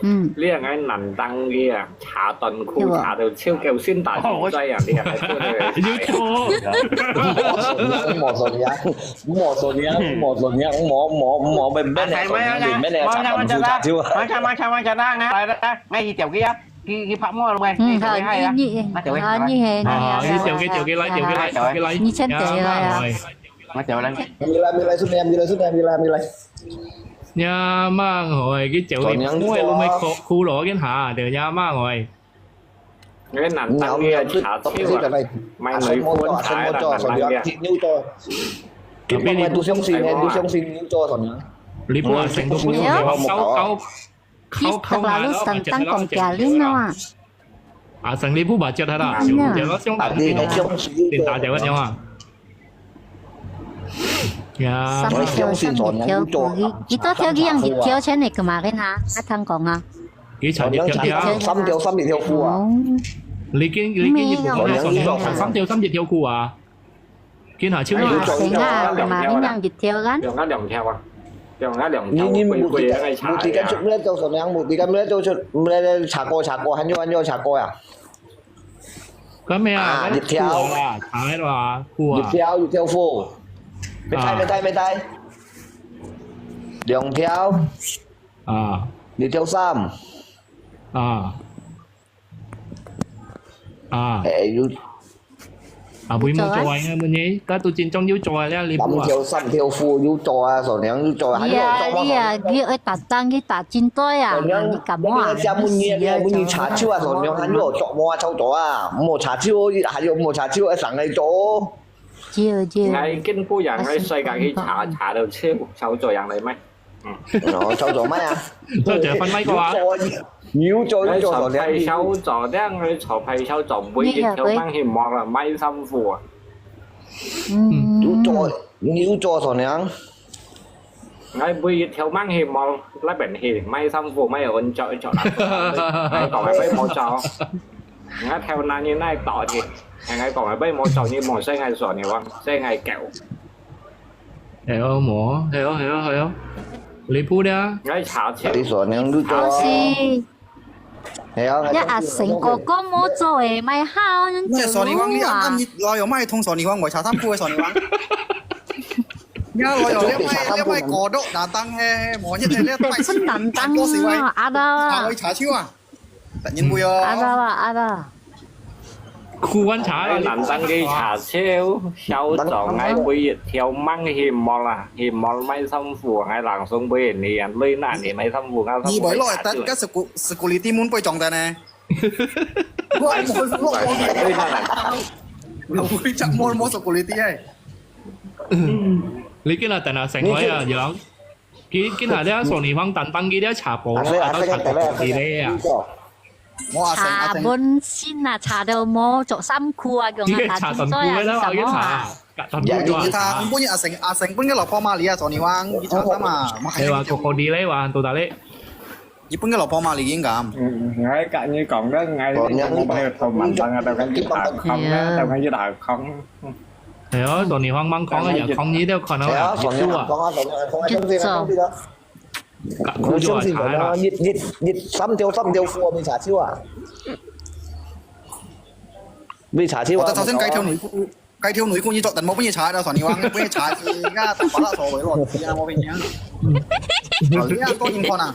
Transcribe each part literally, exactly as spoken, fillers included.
嗯，你个男當个啊，查短褲查到超夠先打比賽啊！你个有錯，莫說你啊，莫說你啊，莫說你啊，莫莫莫莫，免免你查短褲查超啊！慢慢慢慢慢慢，來來來，來去找佢啊！ 佢佢拍我了喂，嗯，好，你你啊，你係你啊，係，你走佢走佢來走佢來走佢來，你先走佢來啊。我走啦。你來你來，順便你來順便你來你來。呀，媽哎，佢走佢，我都沒哭哭了，跟下，對呀，媽哎。你男當个查超啊，買女官查啦，男當个。牛座，你不買都相信呢，都相信牛座什麼？你不成都不成，高高。 Kis terlalu tentang kong pialin no ah. Asang lipu bacot hara. Siung dia lo siung tak dia. Tin tak dia kan siung ah. Ya. Sampai siung dia tiap hari. Kita tiap hari yang tiap hari ni kemarin ha, atang kong ah. Kita tiap hari. Sampai tiap hari tiap hari ah. Likin likin ni bukan sampai tiap hari tiap hari ah. 佢拿出來。成啊，嘛你樣一條啦。兩啊兩條啊，兩啊兩條。你你目的目的跟出來做什麼樣？目的跟出來做出來查過查過，還有還有查過呀？咁咩啊？一條啊，查喺度啊，褲啊。一條一條褲，沒帶沒帶沒帶，兩條啊，一條衫啊。 啊，誒有。啊，會冇做啊？應該問你，家都真正有做啊？你你三條三條褲有做啊，所以有做啊。你啊，你啊，你愛打單，你打真多啊，你敢啊？你問你，你問你查手啊，所以還有做無啊，操作啊，無查手，還有無查手，愛上來做。就就。哎，跟不一樣，哎，世界去查查到超操作樣來咩？ 哦，操作咩啊？操作分咩个啊？有做有做，你做派操作，你去做派操作，每日條mang去摸啦，買衫褲啊。嗯。有做有做所樣。哎，每日條mang去摸，那邊去買衫褲，買安着一着啦。哎，講係無做。 𠊎頭那日那到去，𠊎講个，不無做你無使𠊎說你話，使𠊎狗。係哦，無，係哦，係哦，係哦，離譜了。 𠊎查清。你說你都做。好是。係啊。一阿成哥哥無做誒，買好，你係索尼王，你暗暗來又買通索尼王，我查衫褲个索尼王。你來又你買你買過多難當嘿，無一係你買分難當啊，阿到啊我。查手啊。 突然會哦。阿到啊，阿到。酷觀察啦，難當个查手，小早𠊎每日條mang去mall啦，去mall買衫褲，𠊎人送俾你啊，累難你買衫褲，𠊎衫褲。你買落來，但該security門背撞的呢。我我我我，我會着mall mall security哎。你今日等下成開啊，樣。 佢今下咧，索尼方單單佢咧查寶咯，啊，到查寶佢咧啊。我阿成阿成，查本身啊，查到無着衫褲啊，用佢啊，查短褲咧，佢查，短褲你做啊查，你本阿成阿成本个老婆嘛，你啊，索尼方，你查衫啊，你話個個啲咧話，到底咧？你本个老婆嘛，你應該。嗯，𠊎甲你講啦，𠊎你講我還有偷問，等下等下一大空啦，等下一大空。 係啊，索尼方猛講啊，又講呢都看到啊，係啊，索尼都啊，講啊，索尼講啊，講啊，相信啊，相信啊。佢都話查啦我一一一三條三條褲我未查超啊。未查超啊。我頭先該條內褲，該條內褲你着，但我俾你查到，索尼方俾你查，而家打把拉所謂咯，而家我俾你啊。而家多人看啊。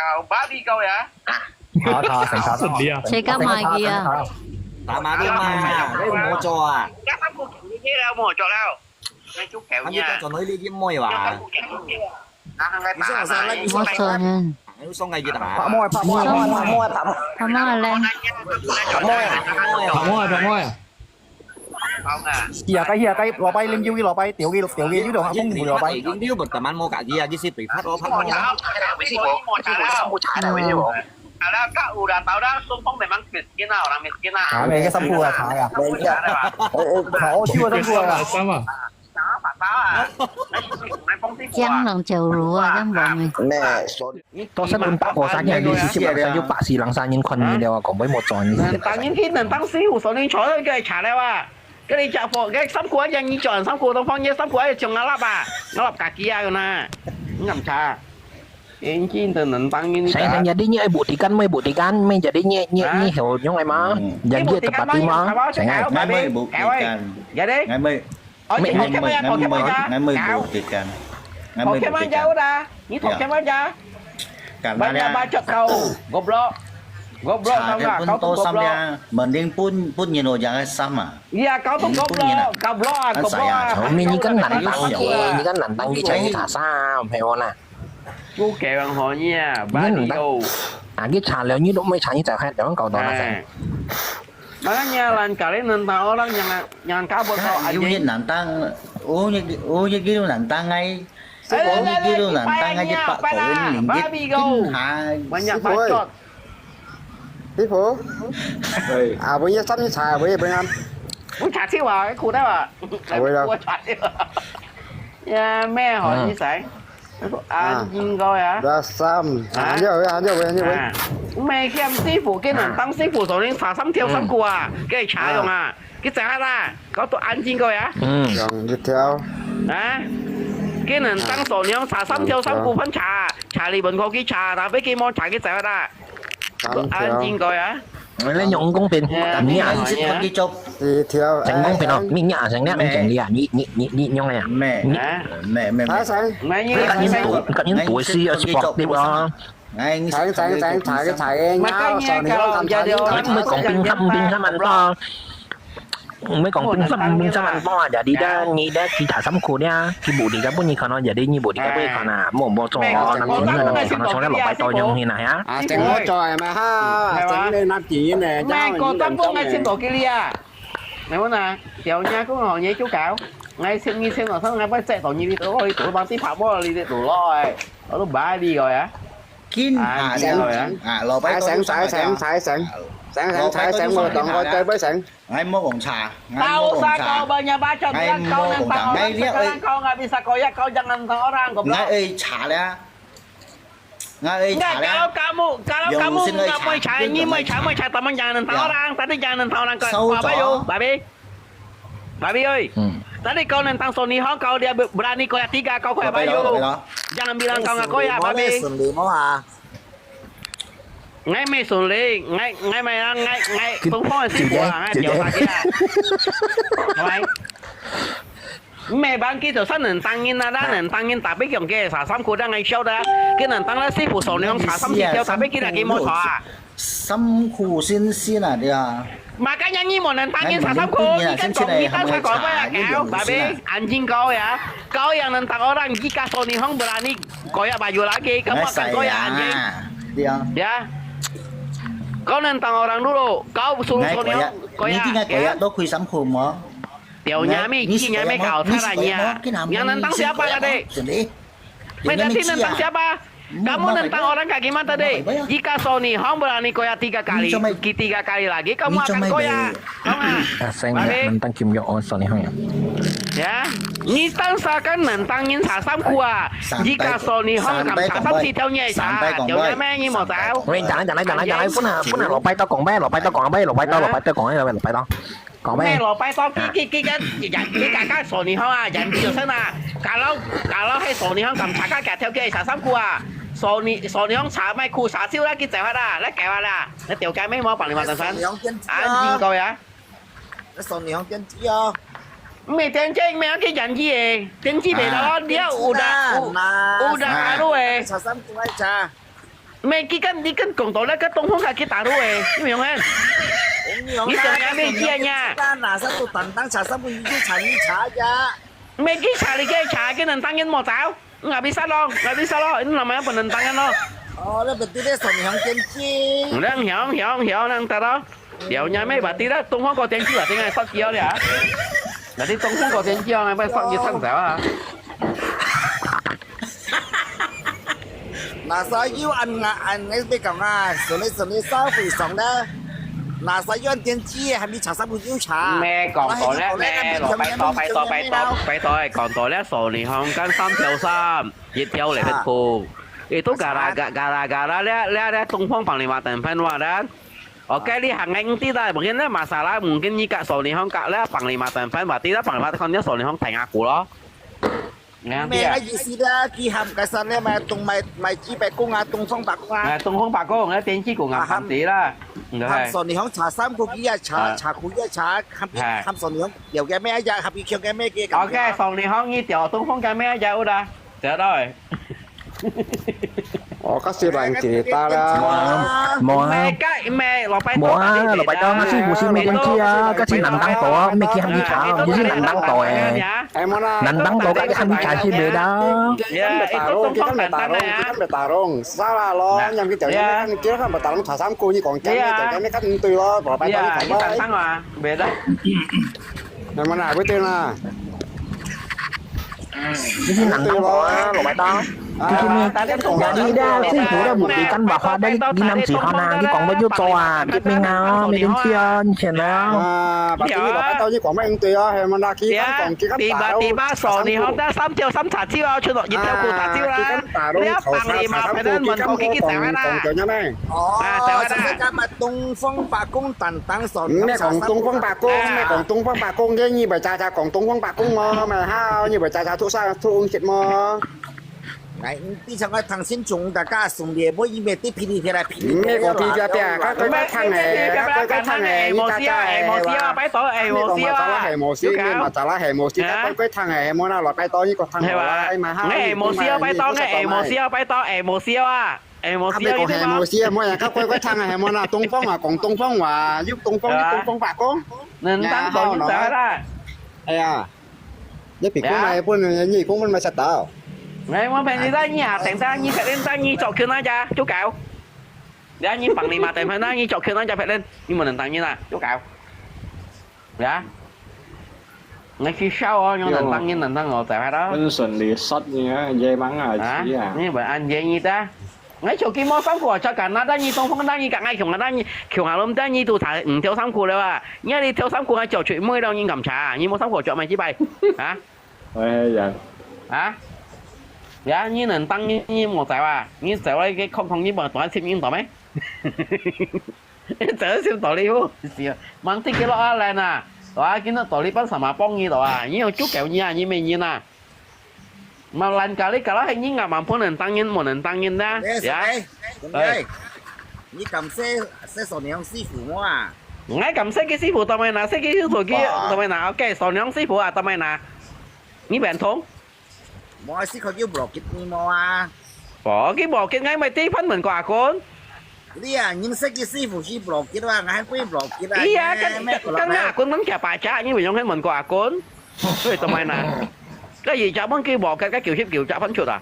Babi kau ya. 打他，審查他。誰幹嘛佢啊？打麻將嘛，你有冇做啊？你看不给你了，我做了，那就给你啊。你做到呢啲妹話，拿上来打嘛。你说我是那个我承認。你送个佢打。拍妹，拍妹，拍妹，拍妹，拍妹。他們咧，拍妹，拍妹啊，拍妹啊！好啊。係啊，該係啊，該落擺，你叫佢落擺，掉佢，掉佢，呢度行風梅落擺。你你不打蛮冇家己啊，佢是被拍到拍妹啊。好了，夠啦，到啦，順豐memang miskin啊，orang miskin啊。查咩？該辛苦啊，查啊。查了吧？查我去啊，辛苦啊。sama。查吧，江郎走乳啊，這樣講的。咩？多少人打過三年，你是基本上就巴西人三年看你了啊，講不會莫轉你。兩百年去，兩百四五十年坐到該查了啊，該你家伙，該三個人你轉，三個東方人，三個人像阿拉啊，阿拉家己啊，有哪？你敢查？ Engine tu nentang ini. Sayang, sayang, jadi ni ai buktikan, mai buktikan, mai jadi ni, ni, ni heo nyong ai ma. Jadi tempat tu ma. Sayang ai. Ngai mai buktikan. Jadi. Ngai mai. Oh, ni hokem aja, hokem aja. Ngai mai buktikan. Ngai mai buktikan. Hokem aja udah. Ni hokem aja. Banyak bacot kau. Goblok. Goblok tau nggak? Kau tu goblok. Mending pun, pun nyen lo jangan sama. Iya, kau tu goblok. Goblok ah, goblok ah. Umi ni kan nantang ke, ni kan nantang ke cari sasam, heo na. Chú kẹo ăn hò nhi à, bá đi ô. À, cái trà liao như lúc mới trà như trà khai đó cầu đó là sao? Makanya lan kali nentang orang yang, yang kabur kau anjing. Nantang, oh, như, oh, như kiểu nantang ngay. Ủa, như kiểu nantang ngay chứ bác cậu linh dít kinh hại. Banyak bacot. Hipo? À, bữa nay sắm như trà, bữa nay bữa nay. Bữa trà thiêu à, cái khu đó à. Bữa trà thiêu. Ya, mẹ hỏi như vậy. Anh Jin coi hả? Dah sam. Hả? Anh Jin, anh Jin, anh Jin. Mẹ kiam sư傅, cái nền tăng sư傅sau lưng xả sắm thiêu sắm cua à. Cái trà dùng à. Cái trà hả ta? Có tụi anh Jin coi hả? Dùng như thiêu. Hả? Cái nền tăng sau lưng xả sắm thiêu sắm cua phấn trà. Trà lì bẩn có cái trà, ta biết cái món trà cái trà hả ta? Có anh Jin coi hả? Ngai leh nyong kong pin, tam nia. Di thiau. Seng kong pin oh, mi nia seng nia, mi seng lia, ni ni ni ni nyong ya. Mẹ, mẹ, mẹ, mẹ. Hả, seng? Ngai ni, ngai ni tu, ngai ni tu si si pok di wa. Seng, seng, seng, thả cái thả cái nhau, sau này không thả cái. Mới còn pin khăm, pin khăm ăn to. Mới còn pin khăm, pin khăm ăn to, jadi dah, ni dah kita sắm khu nia, ki bu di ka bu ni khana, jadi ni bu di ka bu ni khana, mo mo cho, nam ti ni khana, cho dah lok pai to nyong ni na ya. À, seng mo cho mà ha, seng ni nam ti ni. Mẹ có tấm bông ngay xin tổ kia lia. Mẹ muốn à, kéo nhà cũng họ nhớ chú cáo. Ngay xin nghi xin ở thằng ngay bắt chạy tổ nhi đi tổ ơi, tổ bắn tí phạm bó đi tổ lo ấy. Ở lúc bá đi rồi á. Kin à, đi rồi á. À, lo pai to seng, seng, seng, seng. Seng, seng, seng, seng, mo tong ko chơi bơi seng. Ngai mo kong cha, ngai mo kong cha. Tao sa kau banyak bacot, ngai bilang kau mo kong cha. Ngai lihat, eh. Sekarang kau nggak bisa koyak, kau jangan nentang orang, goblok. Ngai, eh, cha lihat. Ngai, eh, cha lihat. Enggak, kalau kamu, kalau kamu nggak mau cha, ini mau cha, mau cha teman, jangan nentang orang. Tadi jangan nentang orang, kau apa yo, babi? Babi ơi. Tadi kau nentang Sony Hong, kau dia berani koyak tiga, kau koyak bayu. Jangan bilang kau nggak koyak, babi. Ngai mê sùn lì, ngai, ngai mê, ngai, ngai, phung phung si bua, ngai biao sa kia. Ngai. Mê bang ki to sa nentang ngin na, da nentang ngin tapi kiong ke sa sam khu da ngai siao da. Ki nentang la si phu so niong sa sam si tiao tapi ki da ki mo sa. Sam khu sin sin a dia. Makanya ni mo nentang ngin sa sam khu, ni kan kong ni tan sa kong ba ya kau, tapi anjing kau ya. Kau yang nentang orang, jika Sony Hong berani koyak baju lagi, kamu akan koyak anjing. Ya. Kau nentang orang dulu, kau suruh Sony Hong koyak. Ni tinggal koyak tu kui sam khu mo. Tiao nyami, ki nyami kau taranya. Yang nentang siapa tadi? Mendaki nentang siapa? Kamu nentang orang kaki mata deh. Jika Sony Hong berani koyak tiga kali, ki tiga kali lagi, kamu akan koyak. Tahu nggak? Aseng nentang Kim Jong Un Sony Hong ya. Ya, ni tang sa kan nentang ngin sa sam khu a. Jika Sony Hong kam sa sam si tiao nyai sa, tiao nyai meh ni mo tao. Wei, jangan, jangan, jangan, jangan, pun na, pun na, lo pai to kong bai, lo pai to kong bai, lo pai to, lo pai to kong bai, lo pai to. Kong bai. Meh lo pai to ki ki ki kan, ki ka ka Sony Hong a, jangan biar sana. Kalau, kalau hai Sony Hong kam sa ka ka tiao ki sa sam khu a. Sony, Sony Hong sa mai khu sa siu la ki zai ha la, la kai wa la. Na tiao kai meh mo pang li ma tan san. Sony Hong kian Anjing kau ya. Sony Hong kian ya. Meh kian kian meh ki jangan ki eh. Kian ki beda lo dia udah, udah alu eh. Sa sam khu ai cha. Meh ki kan, ni kan kong to la ka tong hong ka ki ta lu eh. Ni yong eh. Ni yong ya meh ki ya. Sa na sa tu tan tang cha sa bu ni cha ni cha ya. Meh ki cha li ki cha ki nentang ngin mo tao. Nggak bisa lo, nggak bisa lo. Ini namanya penentangan lo. Oh, lo betul deh, Sony Hong kian ki. Nang hiong hiong hiong nang ta lo. Tiao nyai meh bati la, tong hong ko tian ki ba, tinggal sat kiao ya. Jadi tong hong ko tian ki, ngai bai sat ki sang sa a. Na sa yu an nga an ngai bai kau nga, Sony Sony sa fui song da. 那啥，用電視，還沒查三不六查。咩講到咧咩，老拜託拜託拜託拜託，講到咧少年香跟三條衫，一條嚟得鋪，itu gara gara gara咧咧咧東方幫你話等番話咧。OK，你行緊啲啦，mungkin咧masalah，mungkin你隔少年香隔咧幫你話等番話啲啦，幫你話看啲少年香睇下股咯。 Ngerti 咩个意思啦？佢喊个啥咧？嘛東賣賣紙白工啊，東方白工啊。啊，東方白工，啊，電視工啊，喊地啦。嗯，喊上你行查衫褲佢啊，查查褲佢啊，查喊佢喊上你行，有个咩啊？喊佢叫个咩个？OK，上你行你掉東方个咩啊？有啦，知道诶。哦，較少人知得啦。無啊，無啊。 無啊，老拜託，老拜託，那是毋是咩東西啊？該是難當多啊，咩去喊佢查，毋是難當多誒。難當多，該喊佢查是袂啦。Ya, itu tumpang tantangan ya. Kan bertarung, salah lo. Yang kita ni kan kira kan bertarung, tak sangkut ni kong kan, kong kan kan entui lo, berapa Ya, itu tantang lah, beda. Yang mana, betul lah. 你是難當多啊，老拜託。 Kikini, jadi dah, singko dah buktikan bahwa dah ginam Tuhan ah, di kong baju toa, di mengau, meden cian, cian ah. Ah, pasti ni bapak tahu ni kong main tu ya, hei mana ki kan kong kira. Tiba-tiba 少年香在三條三茶酒啊，出到一條褲茶酒啦。你要幫你嘛，可能問過去幾成啦。啊，就係今日東方白宮擔當少年香。咩講東方白宮，咩講東方白宮，你你咪查查講東方白宮麼？咪好，你咪查查出生出紅色麼？ 哎，你比上个唐心中大家送礼，无伊咩对霹雳贴来霹雳贴。咩个霹雳贴啊？乖乖听诶，乖乖听诶，你大家诶，哎，无事啊，哎，无事啊。系无事，你嘛查啦系无事，乖乖听诶，莫啦，落拜托你个听好啦，哎嘛哈。哎，无事啊，拜托，哎，无事啊，拜托，哎，无事啊，哎，无事啊，你听嘛。无事啊，莫呀，乖乖听诶，莫啦，东方话讲东方话，又东方又东方话讲。能当懂就得啦。哎呀。 你比公买分，你公分买十刀。哎，我陪你到你啊，等到你陪人到你做去那家就搞。然后你帮你嘛，等到你做去那家陪人，你们能当人啊，就搞。呀，你去笑哦，你能当人能当我，在外头。分顺利杀你啊，野蛮啊，啊，你们安全一点。 Ngai chok ki mo samku chak kan na da ni tong phong da ni ka ngai khiung da ni khiung a lom da ni tu tha ng theo samku le wa. Ni li theo samku ngai chok chok mo dong ni ngam cha. Ni mo samku chok mai chi bai. Ha? Oi ya. Ha? Ya ni nen tang ni ni mo zai wa. Ni zai wa ke khong khong ni mo tuan sim ni to mai. Zai sim to li hu. Mang ti ke lo a lai na. Wa ki no to li pan sama pong ni to wa. Ni yo chu keu ni a ni me ni na. Mà lần cả lý cả là hình như ngà mà phun nền tăng nhân một nền tăng nhân đó. Ê, ya. Ê, ê, ê. Ni cảm sẽ sẽ sổ niệm sư phụ mua à? Ngay cảm sẽ cái sư phụ tao mày nè, sẽ cái sư phụ kia tao mày nè. Ok, sổ niệm sư phụ à tao mày nè. Ni bạn thông. Mua sư không yêu block kit ni mua à? Bỏ cái bỏ cái ngay mày tí phân mình quà con. Lia, ngin seki sifu hi blokit wa, ngan kui blokit wa. Iya, kan kan nga kun man kia pacha, ni wi yong hen man ko akon. Wi to mai na. Ka yi cha man ki blokit, ka kiu hip kiu cha phan chut a.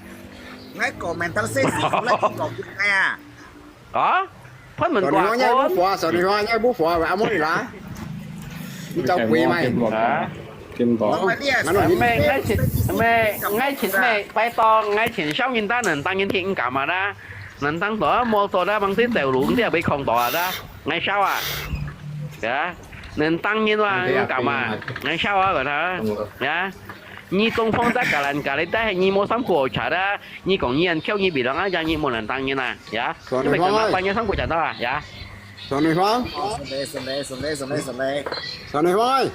Ngai ko mental se sifu la ki blokit ngai a. Ha? Phan man ko akon. Soni hua nya bu fua, wa mo la. Ni chau kui mai. Ha? Mẹ, ngai chin mẹ, pai to ngai chin sao nhìn ta nên tăng nhân thiện cảm mà đó. Nên tăng to mô tô đó bằng tí tèo lũ tí bị không to đó. Ngai sao à? Ya. Nên tăng nhân wa cảm à. Ngai sao à, gọi là. Ya. Nhi công phong ta cả lần cả lấy ta hay nhi mô sắm của trả đó. Nhi công nhi ăn khéo nhi bị lăng á, ya nhi mô nên tăng nhân à. Ya. Nhi bị cảm áp bao nhiêu sắm của trả đó à. Ya. Soni Huang. Soni Huang.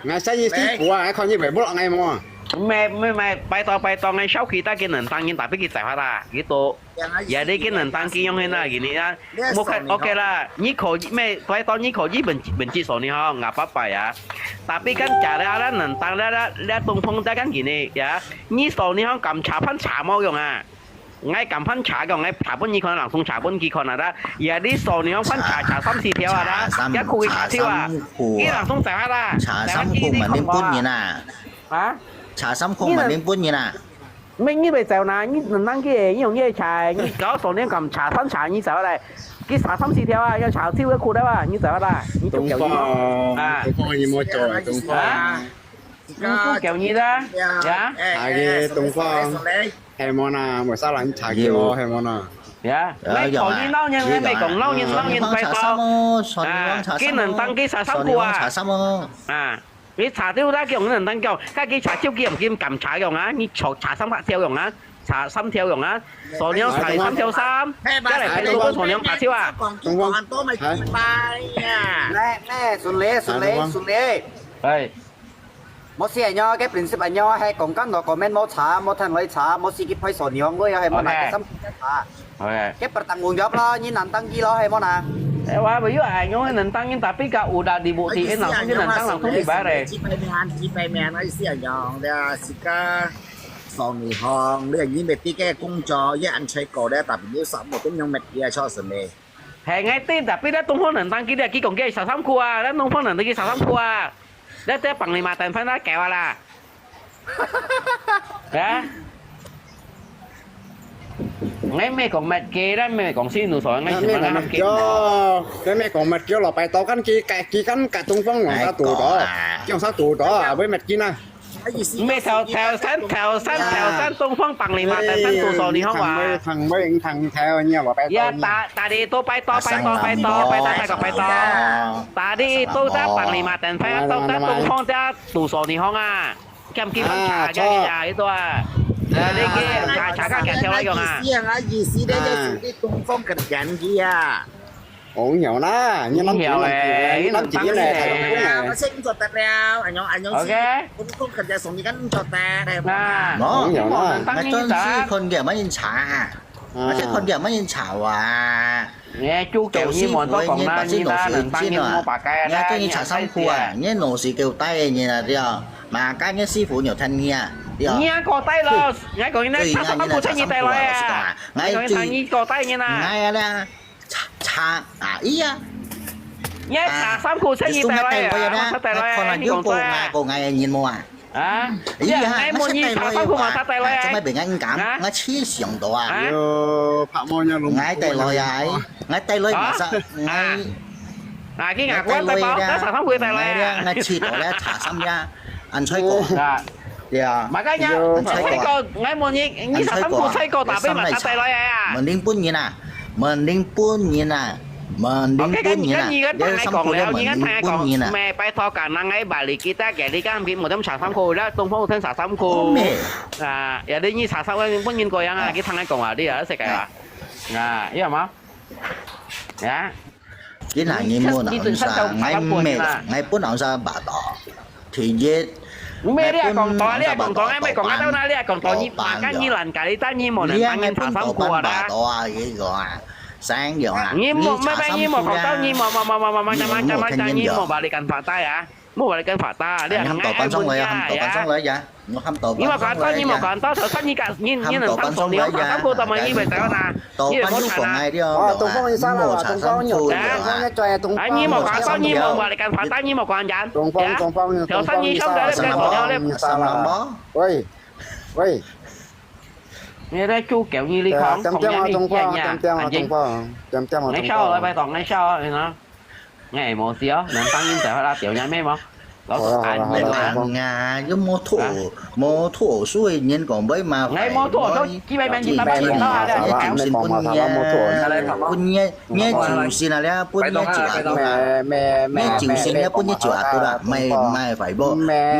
Ngai sai ni ti bua, ngai khon ni bai bua ngai mo. Mẹ mẹ mẹ, pai to pai to ngai sao khi ta cái nền tảng nhân ta biết cái tài hoa ta, cái tổ. Ya đi cái nền tảng kia yong hen na, gini ya. Một cái ok là, ni khổ mẹ pai to ni khổ gì bình bình chỉ số ni ha, ngà bắp pai ya. Tapi kan cara là nền tảng là là là tung phong ta kan gini ya. Ni số ni ha, cảm trả phan trả mau yong à. Ngai kam phan cha kong, ngai cha pun nyi kon, langsung cha pun ki kon ada. Ya di so ni hong phan cha cha sam si thiau ada. Ya ku ki cha thiau a. Ki langsung cha ada. Cha sam ku man nin pun nyi na. Ha? Cha sam ku man nin pun nyi na. Meng nyi bei zau na, nyi nang ki, nyi yong ye cha, nyi gao so ni kam cha phan cha nyi zau lai. Ki cha sam si thiau a, ya cha thiau ku da ba, nyi zau da. Nyi chuk kiao nyi. Ah. Tong fong nyi mo cho, tong fong. 你个狗你的，呀？哎，哎，下个东方，什么，什么，什么？係無啦？為啥人查叫我係無啦？呀？哎，來討論鬧熱，有啊，來講鬧熱，鬧熱，拜託。啊，今日當佢查衫褲啊。啊，你查到那個人當叫，該佢查手機，毋敢查用啊，你查，查三百條用啊，查三條用啊，鎖娘查三條衫，再來陪老公鎖娘打球啊。講，講很多嘛，拜呀。來，來，順利，順利，順利。哎。 Mesti anyo, ke prinsip anyo, hai kongkan lo komen mo cha, mo than loi cha, mesti ki phai so niong loi, hai mo na ke sam cha. OK. Ke pertanggung jawab lo, ni nantang ki lo, hai mo na. Eh, wah, bayu anyo nantang ni tapi ka udah dibuktiin langsung ni nantang langsung dibayar eh. Ci pai mian, ci pai mian, ai si anyo, dia sika so niong, dia ni mesti ke kung jo, ye an chai ko dia, tapi ni sa mo tu nyong met dia cho se me. Hai ngai tin, tapi dia tungpong nantang ki dia ki kong ke sa sam ku ah, dia tungpong nantang ki sa sam ku ah. Dia, dia panglima dan fan lah kéo lah. Ya. Ngai meh kong mat ke, dan meh kong si nu so, ngai si mana mat ke. Yo, ngai meh kong mat ke lo, pai to kan ki, kai ki kan ka tungpong ngong sa tu to. Kiong sa tu to, ah, boi mat ki na. Meh tao, tao san, tao san, tao san, tungpong panglima dan san tu so ni hong ah. Thang boi, thang boi, thang tao ni, lo pai to. Ya, ta, ta di to pai to, pai to, pai to, pai to, pai to, pai to. Ta di to ta panglima dan fan, to ta tungpong ta tu so ni hong ah. 檢舉翻查一下，啊，做。一段啊。啊，你去查，查看檢調來用啊。意思啊，意思咧，啊。就係你東方个檢舉啊。哦，有啦，你諗住，你諗住，你諗住咧，係咯。我先做得了，恁樣，恁樣先，OK。我都講佢就送你跟做得了。啊。哦，有啦。當然啦。係專司看嘅，乜人查啊？啊。而且看嘅，乜人查啊？ 你就叫你莫多講啦，你啦，你當然莫把該啦，你還中意查衫褲啊？你老是叫帶人啊，對啊。嘛，該个師傅有聽你啊，對啊。你還過帶咯，你還講你那查衫褲係你帶來啊？你講你查你過帶人啊？哎呀啦，查，查啊，哎呀。你還查衫褲係你帶來啊？我帶來啊，你講對啊。過來，過來人無啊？ 啊？哎呀，你問你查衫褲嘛，查帶來啊？做咩俾人講？啊？我氣想到啊。啊？喲，拍毛人攏。𠊎帶來啊，𠊎帶來嘛，啊？𠊎，啊，佢𠊎帶包，𠊎帶來啊。𠊎試到咧查衫呀，恁衰過。啊。對啊。嘛該呀，恁衰過。衰過，𠊎問你，你查衫褲衰過，打俾嘛，查帶來啊？問你本人啊，問你本人啊。 問你本人啊，你个聽𠊎講了，你个聽𠊎講，咩拜託，敢若𠊎balik kita，該你講你無點查衫褲，然後東方有聽查衫褲。啊，ya你你查衫褲，本人個樣啊，佢聽𠊎講啊，你啊，識个啊，啊，有嗎？啊？你那你問啊，你準算到查衫褲啦。𠊎本來係白到。 第一，你咩你也講到啊，你也講到，你咩講到哪，你也講到，你嘛跟你亂改，你但你無能幫人查衫褲啊啦。你講啊，生樣啊，你無，你查衫褲啊。你無，你無講到，你無，無，你無balikan fakta啊，無balikan fakta，你喊到班上來啊，喊到班上來呀，你喊到班上來呀。你無講到，你無講到，頭先你講，你，你能當做你，你查衫褲做麼，你會知道哪？ 到班又講來了，哇，東方一下啦，東方有，東方一轉，東方。哎，你莫管到，你莫balikan fakta，你莫管人。東方，東方，頭先你上台那邊講了，東方，喂，喂。你在做狗，你你看，點點啊，東方，點點啊，東方，點點啊，東方。你笑了，拜託，你笑了，你呢？ 哎，無事哦，能當然就好啦，掉人咩無？老實講，好啦，好啦，好啦。啊，又無拖，無拖，所以人講毋會麻煩。哎，無拖，都基本上你當然啦，你就先分人，分人，你就先啊，你分人做啊，你就先啊，分人做啊，對吧？毋係，毋係，快無？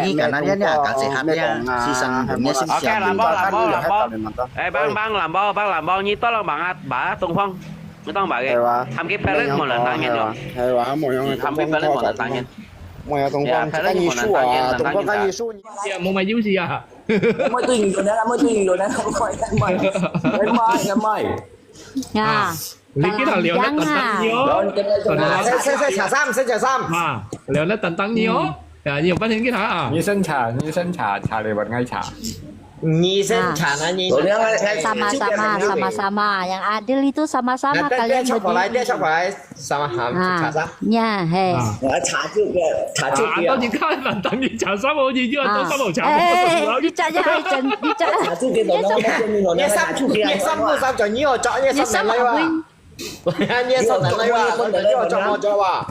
你敢若你啊，假設合理啊，先生，你先想。OK，藍寶，藍寶，藍寶，哎，幫幫藍寶，幫藍寶，你到了幫啊，把東方。 你當白个，喊佢parent無人當然咯。係哇，無用，喊佢parent無人當然。無用，東方，東方，東方，東方，東方。呀，無買遊戲啊。莫對你有呢，莫對你有呢，莫，莫，莫，莫。啊，你今日聊得等等你哦。先，先，先查衫，先查衫。啊，聊得等等你哦。 呀，你有半天给他啊？你先查，你先查，查你問𠊎查。你先查，那你。Sama-sama, sama-sama. Yang adil itu sama-sama kalian berdiri. Sama-sama, sama-sama. Ya, hei. 我查住个，查住个。啊，到底看了，等你查什么？你就要到上网查。哎，哎，哎，你查一下，你查。查住个，你什么？你三，你三步三转，你有找，你三步来吧。 你上来哇，你上来哇，你有做冇做哇？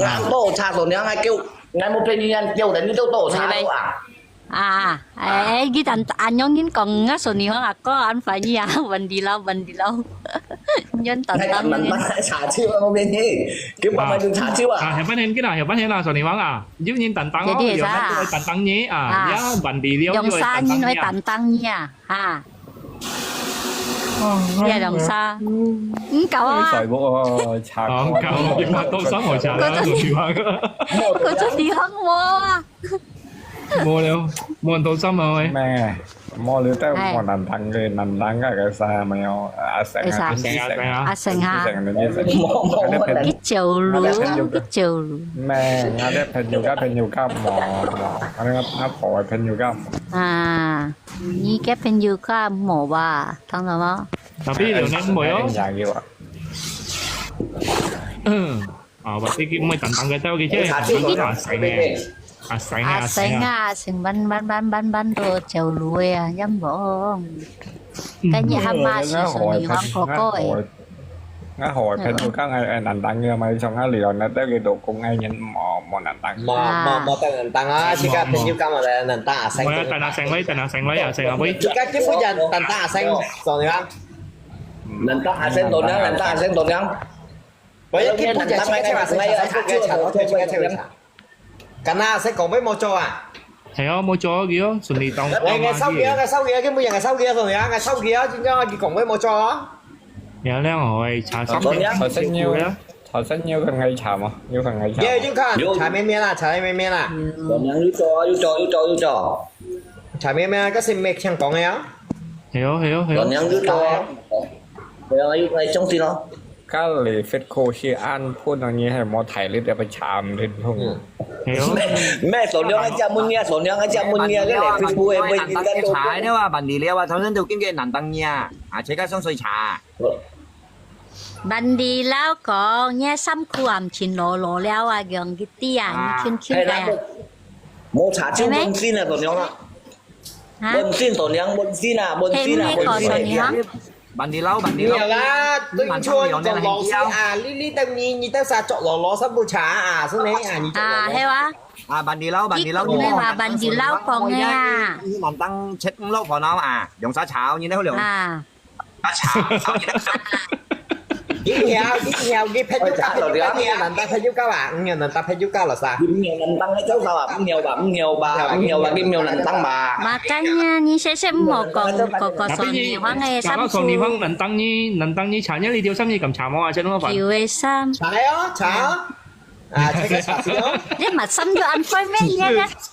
啊，無查到，你還叫 𠊎無便宜恁久了，你都多茶了啊？啊，哎，哎，你等恁樣人講，啊，說你好啊，哥，恁歡喜啊，問題了，問題了。你等等，你等茶酒啊，無便宜，佢慢慢就茶酒啊。啊，下半年佢啦，下半年啦，說你好啊，有人等等哦，有人會等等你啊，啊，ya，問題了，用啥人會等等你啊？ 哈。哦，也兩三，嗯，夠啊。在屋啊，茶哦，夠，你看到三號茶啦，佢做地方。佢做地方無啊。無了，無人到三號誒。咩？無了，但無難等个，難等个个啥，沒有，阿成啊，阿成啊，阿成啊。阿成啊。阿成啊，你阿成。無，無，無難。去酒樓，去酒樓。咩？我的朋友家，朋友家無，無，我的，我婆的朋友家無。啊。 你个朋友家無吧？當然咯。Tapi有人無哦。啊，berarti佢毋會單單个，但佢即係阿成个，阿成个，阿成啊，阿成啊，阿成搬搬搬搬搬到酒樓个啊，陰公。跟你阿媽係屬於黃哥哥个。 𠊎好个朋友講，哎，哎，難當个嘛，像𠊎聊那得个老公，哎，人無，無難當。無，無，無得難當啊，自家朋友講嘛，難當啊，成功。我要等下成位，等下成位啊，成下位。自家基本上難當啊，成，做你講。難當啊，成，做你講，難當啊，成，做你講。我要基本上自家就話，成，成，成，成，成，成。 敢若識講話無做啊？係哦，無做佢哦，順利當。哎，𠊎燒佢啊，𠊎燒佢啊，佢每日𠊎燒佢啊，順利啊，𠊎燒佢啊，真正佢講話無做哦。你好靚哦，哎，茶上面。頭先有，頭先有同佢茶嘛，有同佢茶嘛。有，有看，有。茶面面啦，茶面面啦。老娘有做啊，有做，有做，有做。茶面面啊，該係咩聽講个啊？係哦，係哦，係哦。老娘有做啊。係啊，有，哎，相信咯。 隔離fit cool係安分啊，你係無體力，要被慘痛痛。係哦。咩，所娘个只問你啊，所娘个只問你啊，你來Facebook个會點解都茶了啊，辦理了啊，頭先都經過難當你啊，啊，自家上水茶。辦理了講，你衫褲啊，毋穿裸裸了啊，用佢啲啊，你穿穿个啊。無茶就問心啊，所娘啊。 哈？問心所娘，問心啊，問心啊，問心啊。辦理了，辦理了。沒有啦，對錯你講老師啊，你，你等你，你等下做老老三步茶啊，是你啊，你做老老。啊，係哇。啊，辦理了，辦理了。你講个嘛，辦理了講个啊。你難當切五六盤啊，用啥炒，你那個兩。啊。 緊要，緊要，佢朋友交，朋友交，你難當朋友交啊？你難當朋友交了啥？你難當个交啥啊？你吧，你吧，你吧，你難當吧。Makanya你識識毋好講，哥哥上你方个三叔。講到上你方難當你，難當你查你條心你咁查無啊？真麻煩。九个三。查哦，查哦。 啊，這個茶水哦。你嘛心就安排咩？你那，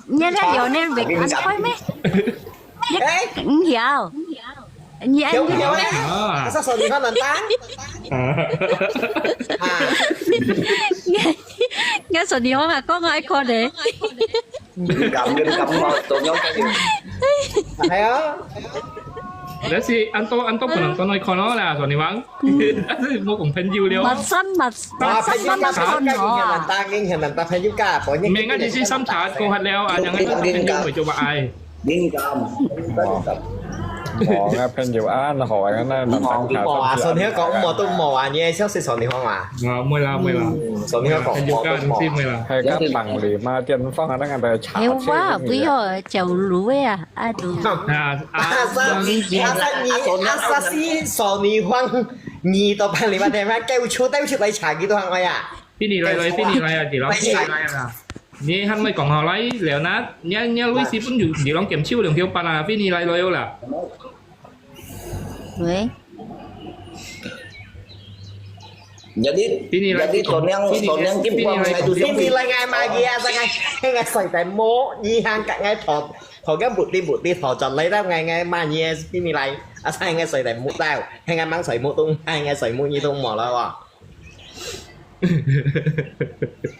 你那有那個安排咩？你，哎。你曉，你安排咩？曉不曉啊？啊。啊，啥時候你看難當？啊。你，你說你話講愛看的。你敢，你敢嘛？都要看的。係啊。但是恁多，恁多不能當愛看咯啦，說你話。 但是無講朋友了。Masan, mas-, masan, masan, masan, no. 明啊，你去三茶過客了啊，然後朋友會做麼个？敏感。哦，𠊎朋友啊，好啊，那，那，無啊，所以你講無都無啊，你係消息所以你講啊。啊，毋會啦，毋會啦。嗯，所以你講無都無啊。朋友間毋係毋會啦。還有個綁你嘛，電話啊，那個茶。哎，哇，不要，走路呀，啊，都。啊，啊，阿三，阿三，你，阿三，你，所以你講。 你到辦理嘛，電話叫出，叫出來查佢都行个呀。邊你來來，邊你來啊，你老師來來啊。你還沒講好來，了那，你，你老師本有，你攏減少兩條八啊，邊你來來啦。喂。Jadi, 邊你來，jadi，所以你，所以你，邊你來，所以你來，𠊎罵佢啊，𠊎，𠊎睡在無，你還講𠊎頭，頭个目的，目的頭轉來啦，𠊎，𠊎罵你，邊你來，啊，𠊎睡在無到。 係𠊎吂睡目，都係𠊎睡目，你都無了哦。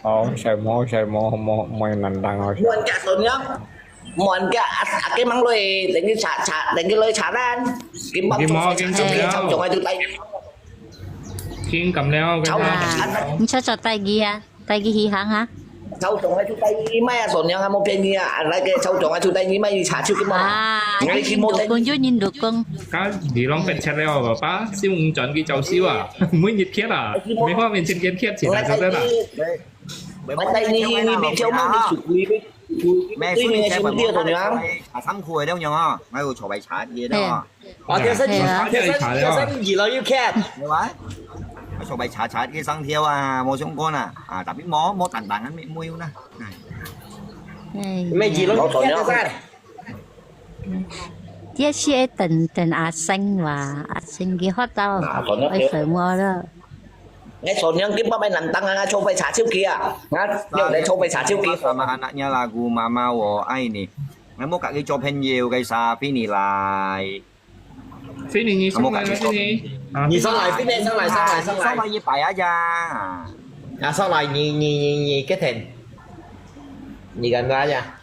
哦，睡目，睡目，無，無難當哦。無人家所以啊，無人家啊，啊，佢吂來，等佢查，查，等佢來查單，佢吂做，佢吂做，佢吂做，佢吂做。佢敢了，佢吂做。你查查帶佢啊。 帶佢去行哈。操總還出帶你買啊，所娘還無便宜啊，啊，那個操總還出帶你買，你查手機嘛。啊，你去老公就你老公。啊，你浪費錢了，爸爸，先轉去找修啊，每日貼啊，每方面天天貼起來，就對了。Mày tay ni ni ni mẹ cháu mong đi sụp quỷ với quỷ với quỷ mình ngày xưa mình đi ở tàu nhá. Thả thăm khu ở đâu nhá, ngay ở chỗ bài chát gì đó. Ờ, theo sân Hè. theo sân theo sân gì lo you can. Ở chỗ bài chát chát cái sang theo à, mua súng con à, à tapi mua mua tàn tàn ăn mẹ mua nè. Mẹ gì lo you can ra. Tiết sẽ tần tần a sinh và a sinh cái hót tao. Ôi phải mua đó. Ngay số nhắn kiếm bao nhiêu năm tăng à, cho phải trả siêu kia à. Hả? Nhưng để cho phải trả siêu kia. Sama anaknya lagu Mama 我爱你. Ngamuk kak cho 朋友 kay sa Fini lai. Fini, 你上来了，Fini。你上来，Fini 上来，上来，上来。上来一百啊呀。啊，上来，你你你你 get 你干嘛呀？